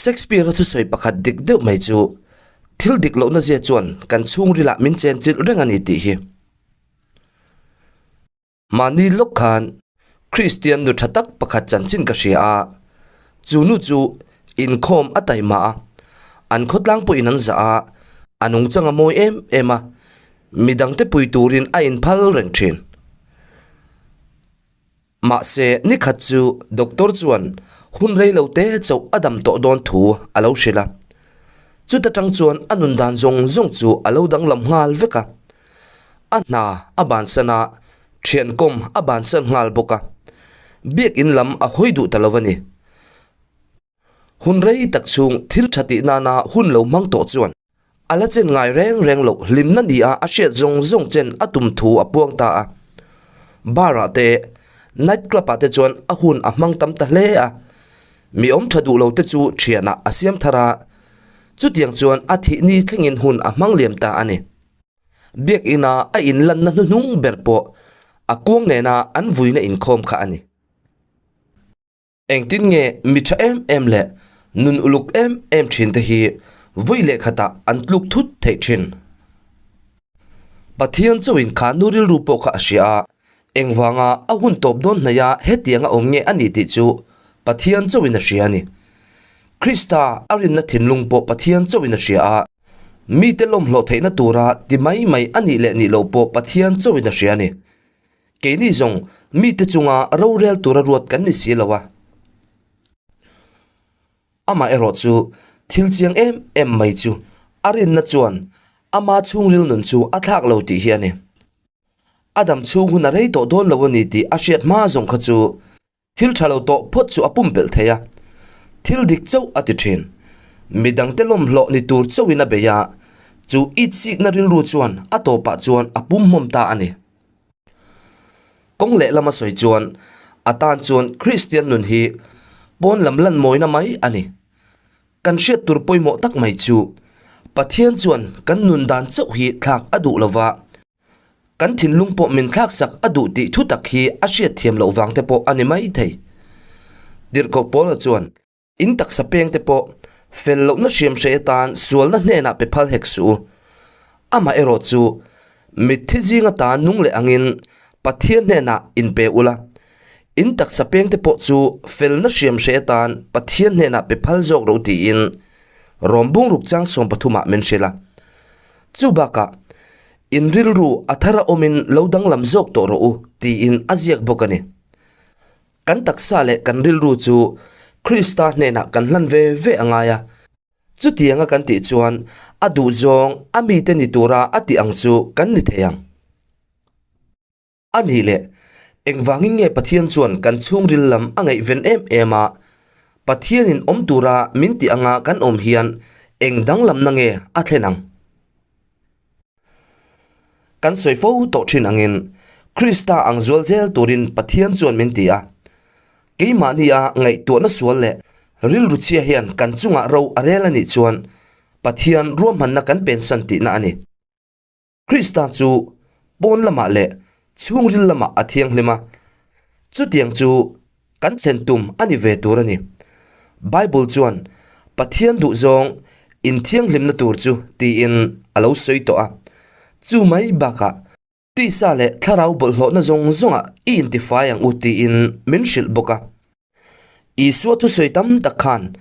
Shakespeare-a thusawi pakhat dik deuh mai chu, Thil dik lohna zia chuan kan chhungrilah min chenchilh reng a ni tih hi. Mahni lawk khan Kristian nu tha tak pakhat chanchin ka hria a, chu nu chu inkhawm a taima a, an khawtlang pawhin an zah a, a nungchang a mawi em em a, midangte pui turin a inphal reng thin. Mahse, nikhat chu doctor chuan hun rei lo te chauh a dam tawh dawn thu a lo hrilh a. Chuta tang chuan a nun dan zawng zawng chu a lo danglam nghal vek a. A hna a bansan a, thiankawm a bansan nghal bawk a. Biakin lam a hawi duh ta lo a ni. Hun rei tak chhung thil tha tih nana hun lo hmang tawh chuan a la chen ngai reng reng loh hlimna nia a hriat zawng zawng chen a tum thu a puang ta a. Bar ah te, night club ah te chuan a hun a hmang tam ta hle a. Mi awm tha duh lo te chu thianah a siam thar a. Chutiang chuan a thih ni thlengin hun a hmang liam ta a ni. Biakina a inlanna hnuhnung ber pawh a kuang nena an vuina inkhawm kha a ni. Engtin nge mi tha em em leh nun uluk em em thin te hi vui leh khatah an tluk thut theih thin? Pathian chauhin kha nu rilru pawh kha a hria a, engvanga a hun tawp dawn hnaia hetianga awm nge a ni tih chu Pathian chauhin a hria a ni. Krista a rinna thinlung pawh Pathian chauhin a hria a, Mite lawmhlawh theihna tura ti mai mai a nih leh nih loh pawh Pathian chauhin a hria a ni. Keini zawng mite chunga rorel tura ruat kan ni si lo a. Amaherawh chu thil chiang em em mai chu a rinna chuan ama chhungril nun chu a thlak lo tih hi a ni. A dam chhung hun a rei tawh dawn lo a ni tih a hriat hma zawng kha chu Thil tha lo tawh phawt chu a pumpelh thei a, thil dik chauh a ti thin. Mi dangte lawmhlawh ni tur chauhin a bei a, chu itsikna rilru chuan a tawpah chuan a pumhmawm ta a ni. Kawng lehlam a sawi chuan a tan chuan Kristian nun hi pawn lam lan mawina mai a ni. Kan hriat tur pawimawh tak mai chu Pathian chuan kan nun dan chauh hi thlak a duh lova, Kan thinlung pawh min thlaksak a duh tih thu tak hi a hriat thiam loh vang te pawh a ni mai thei. Tirhkoh Paula chuan, In taksa peng te pawh fel lohna hriam hreh atan sualna hnenah pe phal hek suh u. Amaherawh chu, mitthi zing atan nung leh angin Pathian hnenah inpe ula, in taksa peng te pawh chu felna hriam hreh atan Pathian hnenah pe phal zawk ro tiin Rom bungruk chang 13 ah min hrilh a. Chu bakah, In rilru a thar a awmin lo danglam zawk tawh rawh u, tiin a ziak bawk a ni. Kan taksa leh kan rilru chu Krista hnenah kan hlan ve ve a ngai a. Chutianga kan tih chuan a duhzawng a mite ni tura a tih ang chu kan ni thei ang. A nih leh, engvangin nge Pathian chuan kan chhungril lam a ngaihven em em a? Pathianin awm tura min tih anga kan awm hian eng danglamna nge a thlen ang? Kan sawi fo tawh thin angin, Krista ang zual zel turin Pathian chuan min ti a. Keimahnia ngaihtuahna sual leh rilru chhia hian kan chungah ro a rel a nih chuan Pathian ruahmanna kan pensan tihna a ni. Krista chu pawn lamah leh chhungril lamah a thianghlim a, chutiang chu kan thlen tum a ni ve tur a ni. Bible chuan Pathian duhzawng inthianghlimna tur chu tiin a lo sawi tawh a. Chu mai bakah tisa leh thlarau bawlhhlawhna zawng zawngah i intifai ang u tiin min hrilh bawk a. Isua thusawi tam tak khan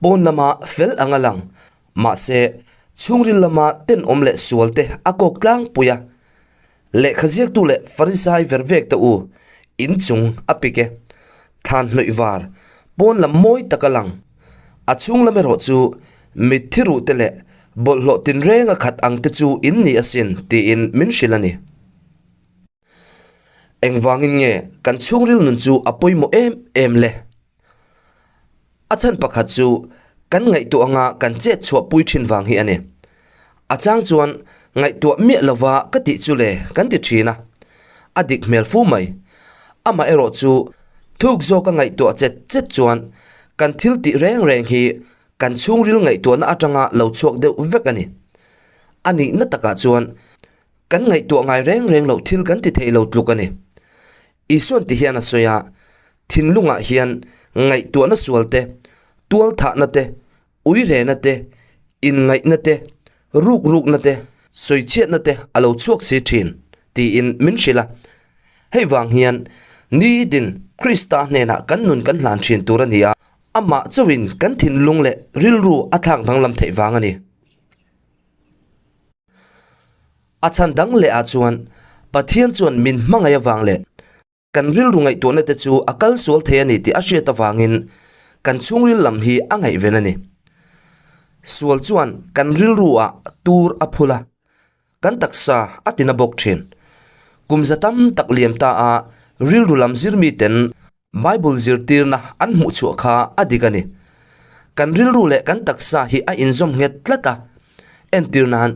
pawn lama fel ang a lang, mahse chhungril lama tenawm leh sual te a kawk tlangpui a. Lehkha ziaktu leh Farisai ver vek te u, in chung a pik e. Thlan hnawih var, pawn lam mawi tak a lang. A chhung lam erawh chu mitthi ruh te leh bawlhhlawh tinreng a khat ang te chu in ni asin tiin min hrilh a ni. Engvangin nge kan chhungril nun chu a pawimawh em em le? A chhan pakhat chu kan ngaihtuah anga kan chet chhuah pui thin vang hi a ni. A chang chuan ngaihtuah miah lova ka tih chu le kan ti thin a, a dik hmel fu mai. Amaherawh chu thuk zawka ngaihtuah chet chet chuan kan thil tih reng reng hi kan chhungril ngaihtuahna atanga lo chhuak deuh vek a ni. A nihna takah chuan Kan ngaihtuah ngai reng reng loh thil kan ti thei lo tluk a ni. Isuan ti hian a sawi a, Thinlungah hian ngaihtuahna sual te, tualthahna te, Uirena te, inngaihna te, rukrukna te, sawichhiatna te a lo chhuak si thin, tiin min hrilh a. Hei vang hian nitin Krista hnenah kan nun kan hlan thin tur a ni a, amah chauhin kan thinlung leh rilru a thlak danglam theih vang a ni. A chhan dang leh ah chuan Pathian chuan min hmangaih avang leh Kan rilru ngaihtuahna te chu a kal sual thei a ni tih a hriat avangin kan chhungril lam hi a ngaihven a ni. Sual chuan kan rilruah tur a phul a, kan taksa a tina bawk thin. Kum za tam tak liam ta a rilru lam zir miten Bible zirtirna an hmuh chhuah kha a dik a ni. Kan rilru leh kan taksa hi a inzawm nghet tlat a, entir nan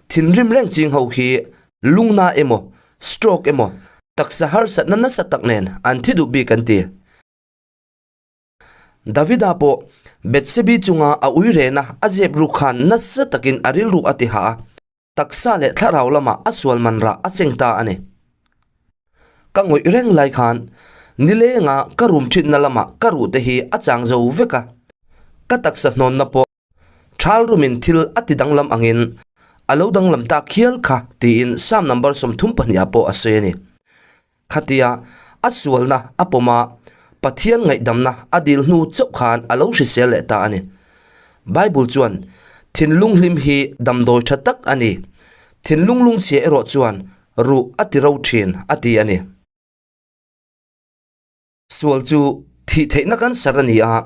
thinrim reng ching ho hi lungna emaw stroke emaw taksa harsatna nasa tak nen an thi duh bik an ti. Davida pawh Bethsebi chunga a ui rehna a zep ruk khan nasa takin a rilru a ti hah a, taksa leh thlarau lamah a sual man rah a cheng ta a ni. Ka ngawih reng lai khan nilenga ka rum thinna lamah ka ruh te hi a chang zo vek a, ka taksa hnawnna pawh Thal rumin thil a ti danglam angin a lo danglam tak hial kha tiin Psalm number 32 ah pawh a sawi a ni. Khatia a sualna a pawm a, Pathian ngaihdamna a dil hnu chauh khan a lo hrisel leh ta a ni. Bible chuan thinlung hlim hi damdawi tha tak a ni, thinlung lungchhia erawh chuan ruh a ti ro thin a ti a ni. Sual chu thih theihna kan sar a ni a,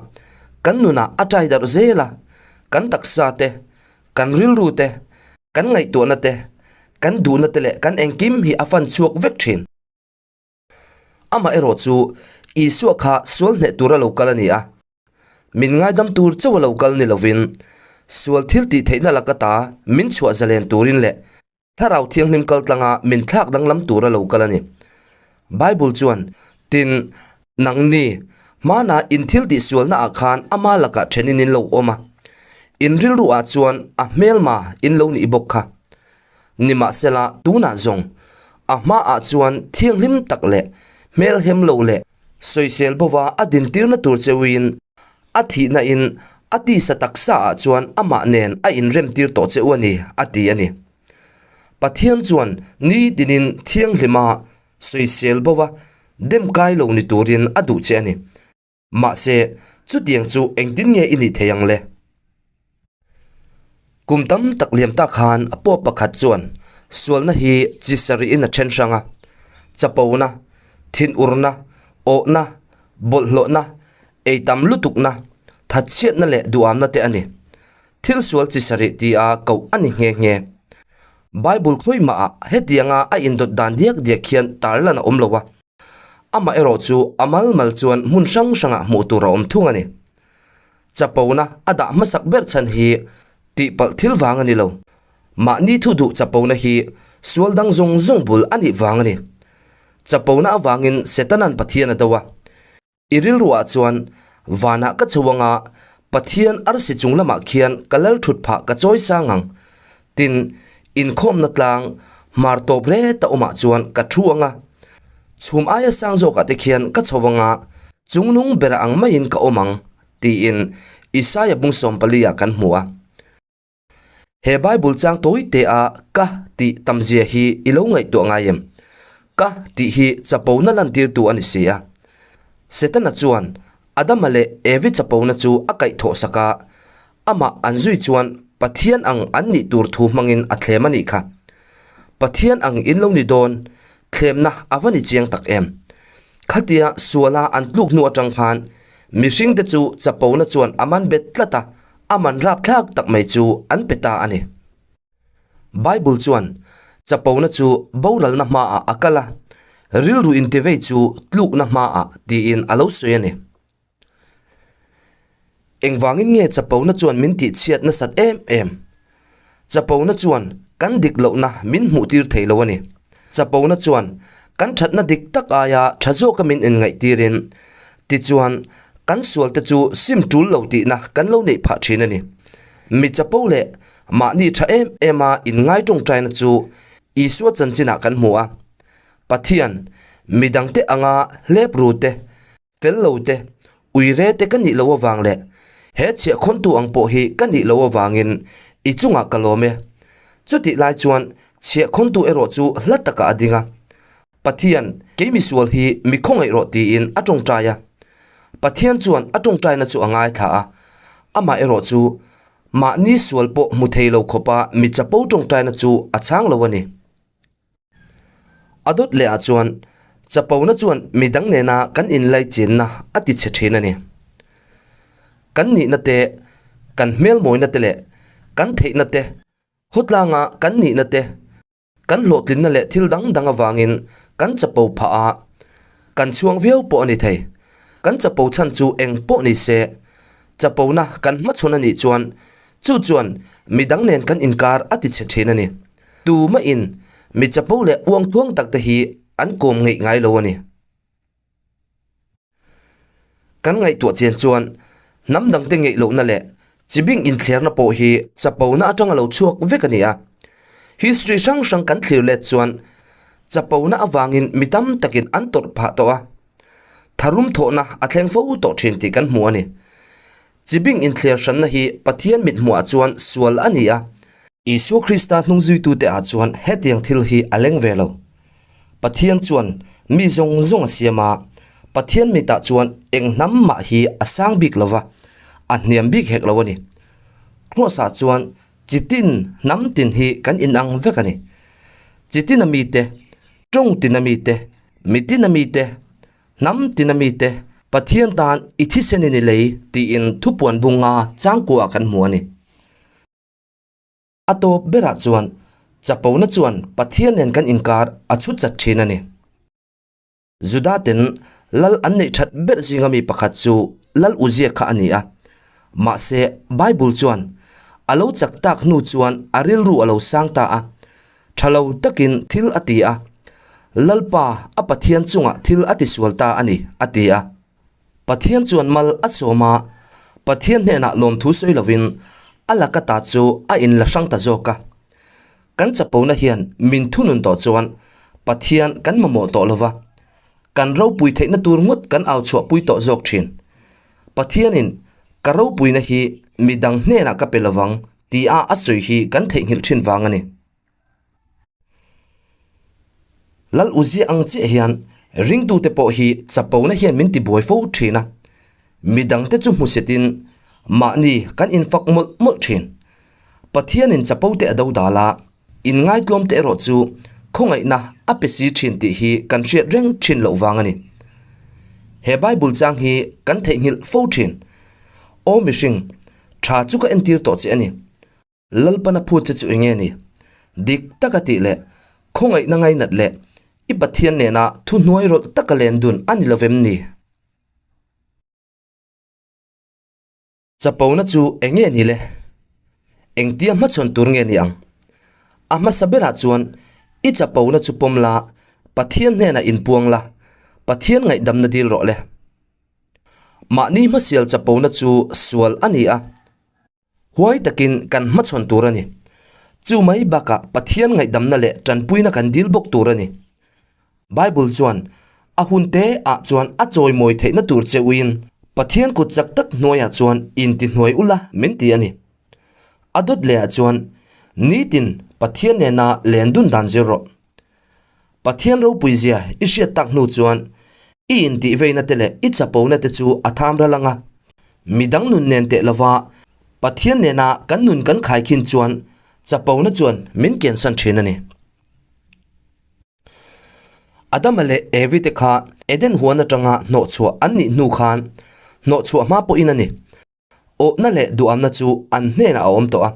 kan nunah a tai darh zel a, kan taksa te, kan rilru te, kan ngaihtuahna te, kan duhna te leh kan engkim hi a fan chhuak vek thin. Amaherawh chu Isua kha sual hneh tura lo kal a ni a, min ngaidam tur chauh a lo kal ni lovin, sual thil tih theihna laka ta min chhuah zalen turin leh Thlarau Thianghlim kal tlanga min thlak danglam tur a lo kal a ni. Bible chuan, Tin, nangni, hmana in thil tih sualna ah khan ama lakah thenin in lo awm a, in rilru ah chuan a hmelma in lo nih bawk kha. Nimahsela, tunah zawng, a hma ah chuan thianghlim tak leh hmelhem lo leh sawisel bova a dintirna tur cheuin a thihna in a tisa taksa ah chuan amah nen a inremtir tawh che u a ni, a ti a ni. Pathian chuan nitinin thianghlima sawisel bo va dem kai lo ni turin a duh che a ni. Mahse, chutiang chu engtin nge i nih thei ang le? Kum tam tak liam tak khan pawp pakhat chuan sualna hi chi sarih in a then hrang a, chapona, thinurna, awhna, bawlhhlawhna, ei tam lutukna, thatchhiatna leh duhamna te a ni. Thil sual chi sarih tia koh a ni nghe nghe. Bible khawimah ah hetianga a indawt dan diak diak hian tarlan a awm lo a, amaherawh chu a mal mal chuan hmun hrang hrangah hmuh tur a awm thung a ni. Chapona a dah hmasak ber chhan hi tihpalh thil vang a ni lo. Mahni thu duh chapona hi sual dang zawng zawng bul a nih vang a ni. Chapona avangin Setanan Pathian a do a. I rilruah chuan vanah ka chho anga Pathian arsi chung lamah khian ka lal thut phah ka chawi sang ang. Tin, inkhawmna tlang hmar tawp hle ta awmah chuan ka thu anga chhum aia sang zawkah te khian ka chho anga chungnung bera ang maiin ka awm ang, tiin Isaia bung sawmpali ah kan hmu a. He Bible chang tawi te a ka tih tamzia hi i lo ngaihtuah ngai em? Ka tih hi chapona lantirtu a ni si a. Setana chuan Adama leh Evi chapona chu a kaihthawh sak a, amah an zui chuan Pathian ang an nih tur thu hmangin a thlem a nih kha. Pathian ang in lo ni dawn, thlemna a va ni chiang tak em? Khatia suala an tluk hnu atang khan mihringte chu chapona chuan a man bet tlat a, a man rapthlak tak mai chu an pe ta a ni. Bible chuan chapona chu boralna hmaah a kal a, rilru intivei chu tlukna hmaah tiin a lo sawi a ni. Engvangin nge chapona chuan min tihchhiat nasat em em? Chapona chuan kan dik lohna min hmuhtir thei lo a ni. Chapona chuan kan thatna dik tak aia tha zawka min inngaihtirin, tichuan kan sualte chu sim tul lo tihna kan lo neih phah thin a ni. Mi chapo leh mahni tha em ema inngai tawngtaina chu Isua chanchinah kan hmu a. Pathian, midangte anga hlep ru te, Fel lo te, ui re te ka nih loh avang leh He chhiahkhawntu ang pawh hi ka nih loh avangin i chungah ka lawm e. Chutih lai chuan chhiahkhawntu erawh chu hla takah a ding a. Pathian, kei misual hi mi khawngaih rawh tiin a tawngtai a. Pathian chuan a tawngtaina chu a ngaithla a, amah erawh chu mahni sual pawh hmu thei lo khawpa mi chapo tawngtaina chu a chhang lo a ni. A dawt leh ah chuan chapona chuan midang nena kan inlaichenna a ti chhe thin a ni. Kan nihna te, kan hmelmawina te leh kan theihna te, khawtlanga kan nihna te, kan hlawhtlinna leh thil dang dang avangin kan chapo phah a, kan chhuang viau pawh a ni thei. Kan chapo chhan chu eng pawh ni se, chapona kan hmachhawn a nih chuan chu chuan midang nen kan inkar a ti chhe thin a ni. Tumahin mi chapo leh uangthuang tak te hi an kawm ngeih ngai lo a ni. Kan ngaihtuah chian chuan hnam dangte ngeih lohna leh chibing inthlerna pawh hi chapona atanga lo chhuak vek a ni a. History hrang hrang kan thlir let chuan chapona avangin mi tam takin an tawrh phah tawh a. Tharum thawhna a thleng fo tawh thin tih kan hmu a ni. Chibing inthler hranna hi Pathian mithmuhah chuan sual a ni a. Isua Krista hnungzuitute ah chuan hetiang thil hi a leng ve lo. Pathian chuan mi zawng zawng a siam a, Pathian mitah chuan eng hnam mah hi a sang bik lo va, a hniam bik hek lo a ni. Kraws-ah chuan chi tin hnam tin hi kan inang vek a ni. Chi tin a mite, tawng tin a mite, mi tin a mite, Hnam tin a mite Pathian tan i thisen in i lei tiin thupuan bunga changkuah kan hmu a ni. A tawp berah chuan chapona chuan Pathian nen kan inkar a chhut chat thin a ni. Juda ten lal an neih that ber zinga mi pakhat chu Lal Uzia kha a ni a. Mahse Bible chuan a lo chak tak hnu chuan a rilru a lo sang ta a, Tha lo takin thil a ti a, Lalpa a Pathian chungah thil a tisual ta a ni, a ti a. Pathian chuan mal a sawm a, Pathian hnenah lawmthu sawi lovin a laka ta chu a inla hrang ta zawk a. Kan chapona hian min thunun tawh chuan Pathian kan mamawh tawh lova, kan ropui theihna tur ngawt kan au chhuahpui tawh zawk thin. Pathianin ka ropuina hi midang hnenah ka pe lovang tia a sawi hi kan theihnghilh thin vang a ni. Lal Uzia ang chiah hian ringtute pawh hi chapona hian min tibuai fo thin a, midangte chu hmusetin mahni kan infak mawlh mawlh thin. Pathianin chapote a do dal a, inngaitlawmte erawh chu khawngaihna a pe si thin tih hi kan hriat reng thin loh vang a ni. He Bible chang hi kan theihnghilh fo thin. Aw mihring, tha chu ka entir tawh che a ni. Lalpana phut che chu eng nge ni? Dik taka tih leh khawngaihna ngainat leh i Pathian nena thuhnuai rawlh taka len dun a ni lovem ni? Chapona chu eng nge ni le? Engtia hmachhawn tur nge ni ang? A hmasa berah chuan i chapona chu pawm la, Pathian hnenah inpuang la, Pathian ngaihdamna dil rawh le. Mahni hmasial chapona chu sual a ni a, huai takin kan hmachhawn tur a ni. Chu mai bakah Pathian ngaihdamna leh tanpuina kan dil bawk tur a ni. Bible chuan a hun te ah chuan a chawimawi theihna tur che uin Pathian kut chak tak hnuaiah chuan intihnuai ula min ti a ni. A dawt leh ah chuan nitin Pathian nena len dun dan zir rawh. Pathian ropui zia i hriat tak hnu chuan i intihveina te leh i chapona te chu a tham ral anga midang nun nen teh lova Pathian nena kan nun kan khaikhin chuan chapona chuan min kensan thin a ni. Adama leh Evi te kha Eden huan atanga hnawhchhuah an nih hnu khan hnawhchhuah hma pawhin a ni. Awhna leh duhamna chu an hnenah a awm tawh a.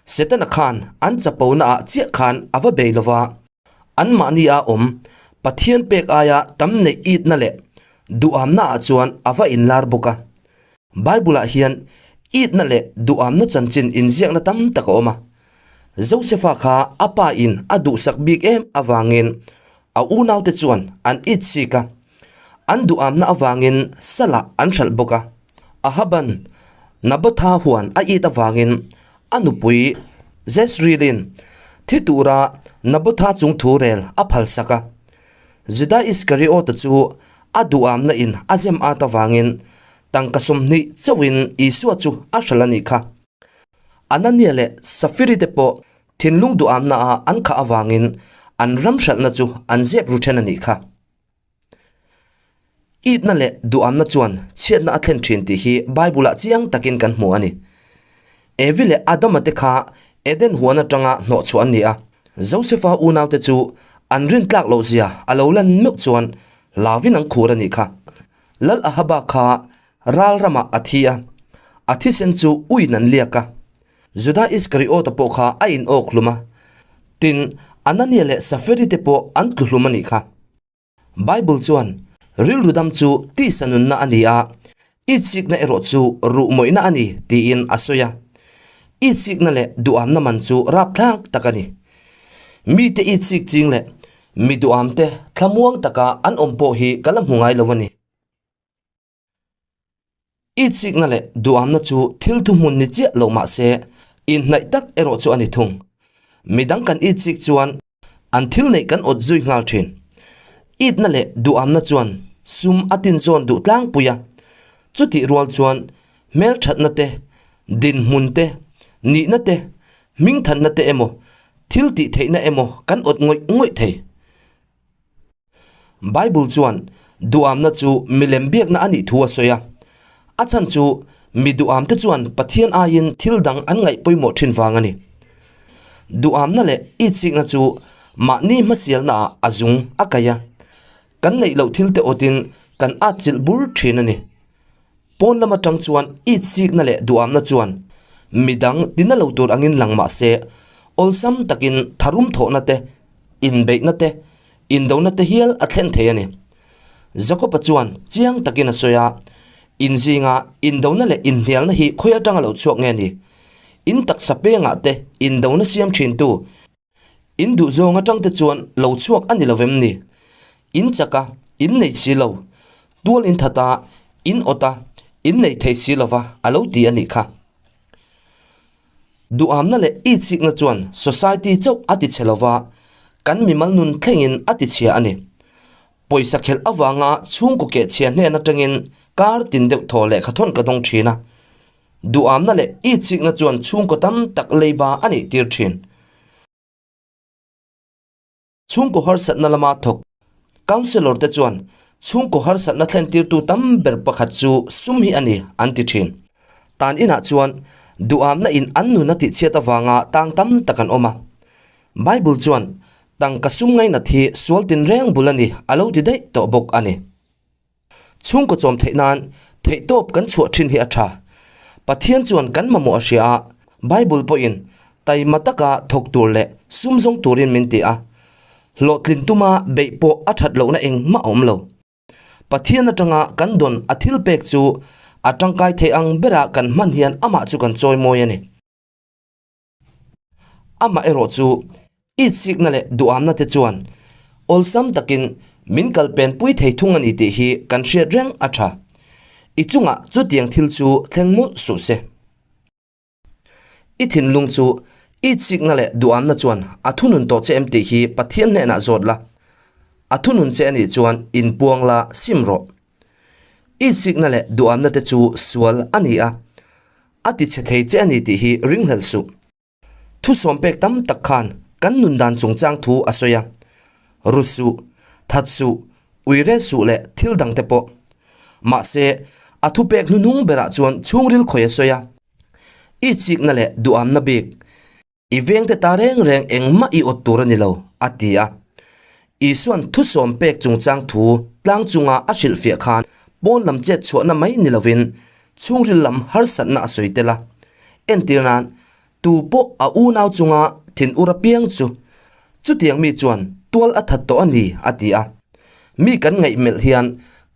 Setana khan an chapona ah chiah khan a va bei lova, anmahni a awm Pathian pek aia tam neih itna leh duhamna ah chuan a va inlar bawk a. Bible ah hian itna leh duhamna chanchin inziakna tam tak a awm a. Josefa kha a pa in a duhsak bik em avangin a unaute chuan an it sik a, an duhamna avangin salah an hralh bawk a. Ahaban Nabotha huan a it avangin a nupui Jezreelin thi tura Nabotha chung thu rel a phalsak a. Juda Iskariota chu a duhamna in a zem at avangin. Tangka 20 chauhin Isua chu a hralh a nih kha. Anania leh Safiri te pawh thinlung duhamna a an khah avangin an ram hralhna chu an zep ru then a nih kha. Itna leh duhamna chuan chhiatna a thlen thin tih hi Bible-ah chiang takin kan hmu a ni. Evi leh Adama te kha Eden huan atanga hnawhchhuah an ni a, Josefa unaute chu an rintlak lohzia a lo lan meuh chuan hlauvin an khur a nih kha. Lal Ahaba kha ral ramah a thi a, a thisen chu uiin an liak a. Juda Iskariota pawh kha a in awk hlum a, tin, Anania leh Saferi te pawh an tlu hlum a nih kha. Bible chuan, Rilru dam chu tisa nunna a ni a, itsikna erawh chu ruh mawihna a ni, tiin a sawi a. Itsikna leh duhamna man chu rapthlak tak a ni. Mite itsik ching leh mi duhamte thlamuang taka an awm pawh hi ka la hmu ngai lo a ni. Itsikna leh duhamna chu thil thuhmun ni chiah lo mah se, inhnaih tak erawh chu a ni thung. Midang kan itsik chuan an thil neih kan awt zui nghal thin. Itna leh duhamna chuan sum a tinzawn duh tlangpui a, chutih rual chuan hmelthatna te, dinhmun te, nihna te, hmingthanna te emaw, thil tih theihna emaw kan awt ngawih ngawih thei. Bible chuan duhamna chu milem biakna a nih thu a sawi a. A chhan chu mi duhamte chuan Pathian aiin thil dang an ngaih pawimawh thin vang a ni. Duhamna leh itsikna chu mahni hmasialnaah a zung a kaih a, kan neih loh thilte awtin kan atchilh bur thin a ni. Pawn lam atang chuan itsikna leh duhamna chuan midang tina lo tur angin lang mah se, awlsam takin tharum thawhna te, inbeihna te, indona te hial a thlen thei a ni. Jakob-a chuan chiang takin a sawi a, Inzinga indona leh inhnialna hi khawi atanga lo chhuak nge ni? In taksa pengah te indona siam thintu, in duhzawng atang te chuan lo chhuak a ni lo vem ni? In chak a, in nei si lo. Tual in that a, in awt a, in nei thei si lova a lo ti a nih kha. Duhamna leh itsikna chuan society chauh a ti chhe lova, kan mimal nun thlengin a ti chhia a ni. Pawisa khelh avanga chhungkaw keh chhia hnen atangin kar tin deuh thaw lehkha thawn ka dawng thin a. Duhamna leh itsikna chuan chhungkaw tam tak leiba a nih tir thin. Chhungkaw harsatna lama thawk Councillor te chuan chhungkaw harsatna thlentirtu tam ber pakhat chu sum hi a ni an ti thin. Tan inah chuan duhamna in an nun a tihchhiat avanga tang tam tak an awm a. Bible chuan tangka sum ngainat hi sual tinreng bul a ni a lo ti daih tawh bawk a ni. Chhungkaw chawm theih nan theihtawp kan chhuah thin hi a tha. Pathian chuan kan mamawh a hria a, Bible pawhin taima taka thawk tur leh sum zawng turin min ti a. Hlawhtlin tuma beih pawh a that lohna engmah a awm lo. Pathian atanga kan dawn a thil pek chu a tangkai thei ang bera kan hman hian amah chu kan chawi mawi a ni. Amah erawh chu itsikna leh duhamna te chuan awlsam takin min kalpen pui thei thung a ni tih hi kan hriat reng a tha. I chungah chutiang thil chu thleng mawlh suh se. I thinlung chu itsikna leh duhamna chuan a thunun tawh che em tih hi Pathian hnenah zawt la. A thunun che a nih chuan inpuang la sim rawh. Itsikna leh duhamna te chu sual a ni a. A ti chhe thei che a ni tih hi ringhlelh suh. Thusawm pek tam tak khan kan nun dan chungchang thu a sawi a, ru suh, that suh, ui rel suh leh thil dang te pawh. Mahse, a thupek hnuhnung berah chuan chhungril khawi a sawi a, itsikna leh duhamna bik. I vengte ta reng reng engmah i awt tur a ni lo, a ti a. Isua'n thusawm pek chungchang thu tlang chunga a hrilhfiah khan pawn lam chet chhuahna mai ni lovin chhungril lam harsatna a sawi tel a. Entir nan, tu pawh a unau chunga thin ur apiang chu chutiang mi chuan tual a that tawh a ni, a ti a. Mi kan ngaih melh hian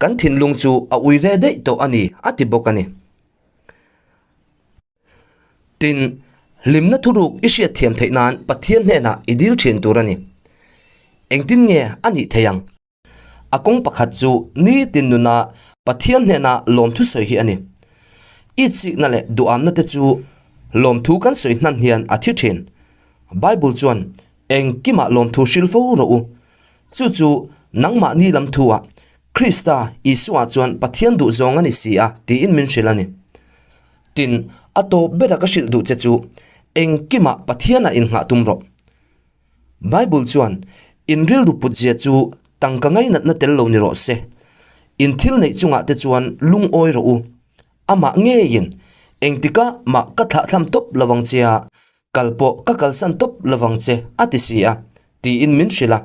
kan thinlung chu a ui re daih tawh a ni, a ti bawk a ni. Tin, hlimna thuruk i hriat thiam theih nan Pathian hnenah i dil thin tur a ni. Engtin nge a nih thei ang? A kawng pakhat chu nitin nuna Pathian hnena lawmthu sawi hi a ni. Itsikna leh duhamna te chu lawmthu kan sawi hnan hian a thi thin. Bible chuan, Engkimah lawmthu hrilh fo rawh u. Chu chu nangmahni lam thu-ah. Krista Isua chuan Pathian duhzawng a ni si a, tiin min hrilh a ni. Tin, a tawp bera ka hrilh duh che chu, engkimah Pathianah innghah tum rawh. Bible chuan, In rilru putzia chu tangka ngainatna tel lo ni rawh se. In thil neih chungah te chuan lungawi rawh u. Amah ngeiin, Engtikah mah ka thlahthlam tawp lo vang che a, kal pawh ka kalsan tawp lo vang che, a ti si a, tiin min hrilh a.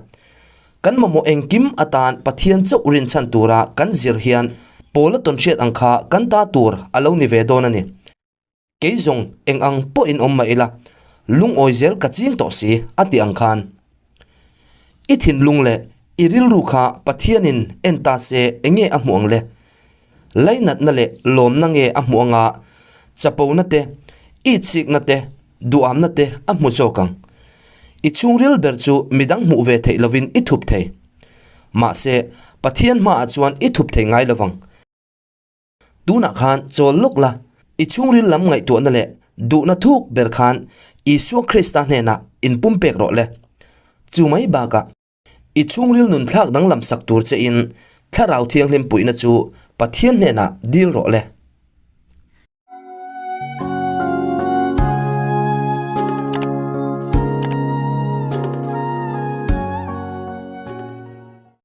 Kan mamawh engkim atan Pathian chauh rinchhan tura kan zir hian Paula tawnhriat ang kha kan ta tur a lo ni ve dawn a ni. Kei zawng eng ang pawhin awm mah ila, lungawi zel ka ching tawh si, a ti ang khan. I thinlung leh i rilru kha Pathianin en ta se enge a hmuh ang le? Lainatna leh lawmna nge a hmuh anga chapona te, itsikna te, duhamna te a hmu zawk ang. I chhungril ber chu midang hmuh ve theih lovin i thup thei. Mahse, Pathian hmaah chuan i thup thei ngai lovang. Tunah khan chawl lawk la, i chhungril lam ngaihtuahna leh duhna thuk ber khan Isua Krista hnenah inpumpek rawh le. Chu mai bakah, i chhungril nun thlak danglam sak tur chein Thlarau Thianghlim puihna chu Pathian hnenah dil rawh le.